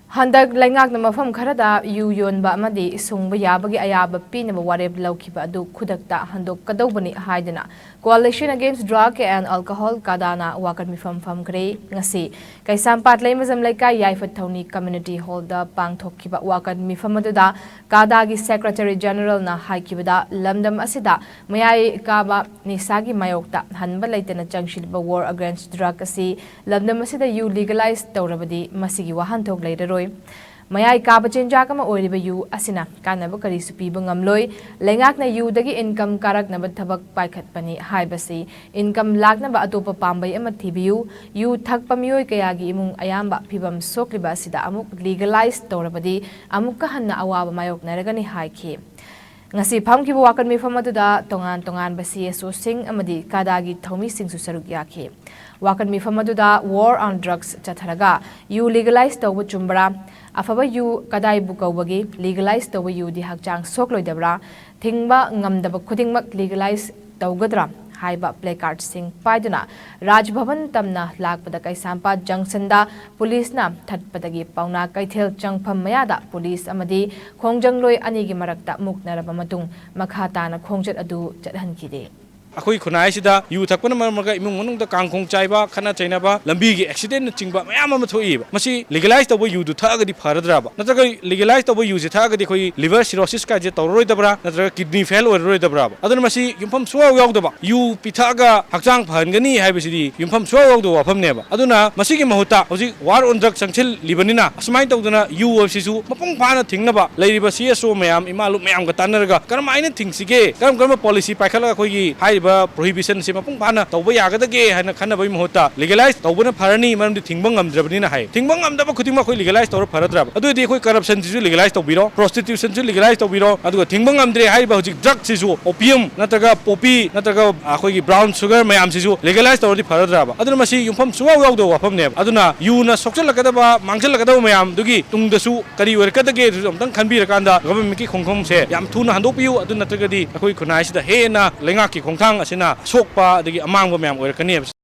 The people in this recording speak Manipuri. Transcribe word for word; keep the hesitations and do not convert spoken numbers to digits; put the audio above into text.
ꯍꯟꯗꯛ ꯂꯩꯉꯥꯛꯅ ꯃꯐꯝ ꯈꯔꯗ ꯌꯨ ꯌꯣꯟꯕ ꯑꯃꯗꯤ ꯁꯨꯡꯕ ꯌꯥꯕꯒꯤ ꯑꯌꯥꯕ ꯄꯤꯅꯕ ꯋꯥꯔꯦꯞ ꯂꯧꯈꯤꯕ ꯑꯗꯨ ꯈꯨꯗꯛꯇ ꯍꯟꯗꯣꯛꯀꯗꯧꯕꯅꯤ ꯍꯥꯏꯗꯨꯅ Coalition Against Drug and Alcohol, ꯀꯥꯗꯥꯅ ꯋꯥꯀꯠ ꯃꯤꯐꯝ ꯐꯝꯈ꯭ꯔꯦ꯫ ꯉꯁꯤ ꯀꯩꯁꯥꯝꯄꯥꯠ ꯂꯩꯃꯖꯝ ꯂꯩꯀꯥꯏ ꯌꯥꯏꯐ ꯊꯧꯅꯤ Community Hallꯗ ꯄꯥꯡꯊꯣꯛꯈꯤꯕ ꯋꯥꯀꯠ ꯃꯤꯐꯝ ꯑꯗꯨꯗ ꯀꯥꯗꯥꯒꯤ Secretary Generalꯅ ꯍꯥꯏꯈꯤꯕꯗ, ꯂꯝꯗꯝ ꯑꯁꯤꯗ ꯃꯌꯥꯏ ꯀꯥꯕ ꯅꯤꯁꯥꯒꯤ ꯃꯥꯌꯣꯛꯇ ꯍꯟꯕ ꯂꯩꯇꯅ ꯆꯪꯁꯤꯜꯂꯤꯕ War Against Drug ꯑꯁꯤ ꯂꯝꯗꯝ ꯑꯁꯤꯗ ꯌꯨ legalize ꯇꯧꯔꯕꯗꯤ ꯃꯁꯤꯒꯤ ꯋꯥꯍꯟꯊꯣꯛ ꯂꯩꯔꯔꯣꯏ꯫ ꯃꯌꯥꯏ ꯀꯥꯕ ꯆꯤꯟꯖꯥꯛ ꯑꯃ ꯑꯣꯏꯔꯤꯕ ꯌꯨ ꯑꯁꯤꯅ ꯀꯥꯟꯅꯕ ꯀꯔꯤꯁꯨ ꯄꯤꯕ ꯉꯝꯂꯣꯏ꯫ ꯂꯩꯉꯥꯛꯅ ꯌꯨꯗꯒꯤ income ꯀꯥꯔꯛꯅꯕ ꯊꯕꯛ ꯄꯥꯏꯈꯠꯄꯅꯤ ꯍꯥꯏꯕꯁꯤ income ꯂꯥꯛꯅꯕ ꯑꯇꯣꯞꯄ ꯄꯥꯝꯕꯩ ꯑꯃ ꯊꯤꯕꯤꯌꯨ꯫ ꯌꯨ ꯊꯛꯄ ꯃꯤꯑꯣꯏ ꯀꯌꯥꯒꯤ ꯏꯃꯨꯡ ꯑꯌꯥꯝꯕ ꯐꯤꯚꯝ ꯁꯣꯛꯂꯤꯕ ꯑꯁꯤꯗ ꯑꯃꯨꯛ legalize ꯇꯧꯔꯕꯗꯤ ꯑꯃꯨꯛꯀ ꯍꯟꯅ ꯑꯋꯥꯕ ꯃꯥꯌꯣꯛꯅꯔꯒꯅꯤ ꯍꯥꯏꯈꯤ꯫ ꯉꯁꯤ ꯐꯝꯈꯤꯕ ꯋꯥꯀꯠ ꯃꯤꯐꯝ ꯑꯗꯨꯗ ꯇꯣꯉꯥꯟ ꯇꯣꯉꯥꯟꯕ CSOꯁꯤꯡ ꯑꯃꯗꯤ ꯀꯥꯗꯥꯒꯤ ꯊꯧꯃꯤꯁꯤꯡꯁꯨ ꯁꯔꯨꯛ ꯌꯥꯈꯤ꯫ ꯋꯥꯀꯠ ꯃꯤꯐꯝ ꯑꯗꯨꯗ War on Drugs ꯆꯠꯊꯔꯒ ꯌꯨ legalize ꯇꯧꯕ ꯆꯨꯝꯕ꯭ꯔꯥ? ꯑꯐꯕ ꯌꯨ ꯀꯗꯥꯏꯕꯨ ꯀꯧꯕꯒꯦ? Legalize ꯇꯧꯕ ꯌꯨꯗꯤ ꯍꯛꯆꯥꯡ ꯁꯣꯛꯂꯣꯏꯗꯕ꯭ꯔꯥ? ꯊꯤꯡꯕ ꯉꯝꯗꯕ ꯈꯨꯗꯤꯡꯃꯛ legalize ꯇꯧꯒꯗ꯭ꯔꯥ? ꯍꯥꯏꯕ placardꯁꯤꯡ ꯄꯥꯏꯗꯨꯅ ꯔꯥꯖ ꯚꯕꯟ ꯇꯝꯅ ꯂꯥꯛꯄꯗ ꯀꯩꯁꯥꯝꯄꯥꯠ junctionꯗ ꯄꯨꯂꯤꯁꯅ ꯊꯠꯄꯗꯒꯤ ꯄꯥꯎꯅꯥ ꯀꯩꯊꯦꯜ ꯆꯪꯐꯝ ꯃꯌꯥꯗ ꯄꯨꯂꯤꯁ ꯑꯃꯗꯤ ꯈꯣꯡꯖꯪꯂꯣꯏ ꯑꯅꯤꯒꯤ ꯃꯔꯛꯇ ꯃꯨꯛꯅꯔꯕ ꯃꯇꯨꯡ ꯃꯈꯥ ꯇꯥꯅ ꯈꯣꯡꯆꯠ ꯑꯗꯨ ꯆꯠꯍꯟꯈꯤꯗꯦ꯫ ꯑꯩꯈꯣꯏ ꯈꯨꯟꯅꯥꯏꯁꯤꯗ ꯌꯨ ꯊꯛꯄꯅ ꯃꯔꯝ ꯑꯣꯏꯔꯒ ꯏꯃꯨꯡ ꯃꯅꯨꯡꯗ ꯀꯥꯡꯈꯣꯡ ꯆꯥꯏꯕ, ꯈꯠꯅ ꯆꯩꯅꯕ, ꯂꯝꯕꯤꯒꯤ accidentꯅꯆꯤꯡꯕ ꯃꯌꯥꯝ ꯑꯃ ꯊꯣꯛꯏꯕ꯫ ꯃꯁꯤ legalize ꯇꯧꯕ ꯌꯨꯗꯨ ꯊꯛꯑꯒꯗꯤ ꯐꯔꯗ꯭ꯔꯕ? ꯅꯠꯇ꯭ꯔꯒ legalize ꯇꯧꯕ ꯌꯨꯁꯦ ꯊꯛꯑꯒꯗꯤ ꯑꯩꯈꯣꯏ liver cirrhosis ꯀꯥꯏꯁꯦ ꯇꯧꯔꯔꯣꯏꯗꯕ꯭ꯔꯥ? ꯅꯠꯇ꯭ꯔꯒ kidney fail ꯑꯣꯏꯔꯔꯣꯏꯗꯕ꯭ꯔꯕ? ꯑꯗꯨꯅ ꯃꯁꯤ ꯌꯨꯝꯐꯝ ꯁꯨꯡꯌꯥꯎ ꯌꯥꯎꯗꯕ, ꯌꯨ ꯄꯤꯊꯛꯑꯒ ꯍꯛꯆꯥꯡ ꯐꯍꯟꯒꯅꯤ ꯍꯥꯏꯕꯁꯤꯗꯤ ꯌꯨꯝꯐꯝ ꯁꯨꯡꯌꯥꯎ ꯌꯥꯎꯗꯕ ꯋꯥꯐꯝꯅꯦꯕ꯫ ꯑꯗꯨꯅ ꯃꯁꯤꯒꯤ ꯃꯍꯨꯠꯇ ꯍꯧꯖꯤꯛ War on Drug ꯆꯪꯁꯤꯜꯂꯤꯕꯅꯤꯅ ꯑꯁꯨꯃꯥꯏꯅ ꯇꯧꯗꯅ ꯌꯨ ꯍꯥꯏꯕꯁꯤꯁꯨ ꯃꯄꯨꯡ ꯐꯥꯅ ꯊꯤꯡꯅꯕ ꯂꯩꯔꯤꯕ CSO ꯃꯌꯥꯝ, ꯏꯃꯥ ꯂꯨꯞ ꯃꯌꯥꯝꯒ ꯇꯥꯟꯅꯔꯒ ꯀꯔꯝꯍꯥꯏꯅ ꯊꯤꯡꯁꯤꯒꯦ, ꯀꯔꯝ ꯀꯔꯝꯕ policy ꯄꯥꯏꯈꯠꯂꯒ ꯑꯩꯈꯣꯏꯒꯤ ꯍꯥꯏꯔꯤꯕ prohibitionꯁꯦ ꯃꯄꯨꯡ ꯐꯥꯅ ꯇꯧꯕ ꯌꯥꯒꯗꯒꯦ ꯍꯥꯏꯅ ꯈꯟꯅꯕꯒꯤ ꯃꯍꯨꯠꯇ legalize ꯇꯧꯕꯅ ꯐꯔꯅꯤ, ꯃꯔꯝꯗꯤ ꯊꯤꯡꯕ ꯉꯝꯗ꯭ꯔꯕꯅꯤꯅ ꯍꯥꯏ꯫ ꯊꯤꯡꯕ ꯉꯝꯗꯕ ꯈꯨꯗꯤꯡꯃꯛ ꯑꯩꯈꯣꯏ legalize ꯇꯧꯔ ꯐꯔꯗ꯭ꯔꯕ? ꯑꯗꯨ ꯑꯣꯏꯔꯗꯤ ꯑꯩꯈꯣꯏ corruptionꯁꯤꯁꯨ legalize ꯇꯧꯕꯤꯔꯣ, prostitutionꯁꯨ legalize ꯇꯧꯕꯤꯔꯣ, ꯑꯗꯨꯒ ꯊꯤꯡꯕ ꯉꯝꯗ꯭ꯔꯦ ꯍꯥꯏꯔꯤꯕ ꯍꯧꯖꯤꯛ drugꯁꯤꯁꯨ, opium ꯅꯠꯇ꯭ꯔꯒ poppy ꯅꯠꯇ꯭ꯔꯒ ꯑꯩꯈꯣꯏꯒꯤ brown sugar ꯃꯌꯥꯝꯁꯤꯁꯨ legalize ꯇꯧꯔꯗꯤ ꯐꯔꯗ꯭ꯔꯕ? ꯑꯗꯨꯅ ꯃꯁꯤ ꯌꯨꯝꯐꯝ ꯁꯨꯡꯌꯥꯎ ꯌꯥꯎꯗꯕ ꯋꯥꯐꯝꯅꯦꯕ꯫ ꯑꯗꯨꯅ ꯌꯨꯅ ꯁꯣꯛꯆꯜꯂꯛꯀꯗꯕ, ꯃꯥꯡꯖꯜꯂꯛꯀꯗꯕ ꯃꯌꯥꯝꯗꯨꯒꯤ ꯇꯨꯡꯗꯁꯨ ꯀꯔꯤ ꯑꯣꯏꯔꯛꯀꯗꯒꯦ ꯑꯗꯨꯁꯨ ꯑꯝꯇꯪ ꯈꯟꯕꯤꯔꯀꯥꯟꯗ governmentꯀꯤ ꯈꯣꯡꯐꯝꯁꯦ ꯌꯥꯝ ꯊꯨꯅ ꯍꯟꯗꯣꯛꯄꯤꯌꯨ꯫ ꯑꯗꯨ ꯅꯠꯇ꯭ꯔꯒꯗꯤ ꯑꯩꯈꯣꯏ ꯈꯨꯟꯅꯥꯏꯁꯤꯗ ꯍꯦꯟꯅ ꯂꯩꯉꯥꯛꯀꯤ ꯈꯣꯡꯊꯥꯡ ꯑꯁꯤꯅ ꯑꯁꯣꯛꯄ ꯑꯗꯒꯤ ꯑꯃꯥꯡꯕ ꯃꯌꯥꯝ ꯑꯣꯏꯔꯛꯀꯅꯤ ꯍꯥꯏꯕꯁꯤ꯫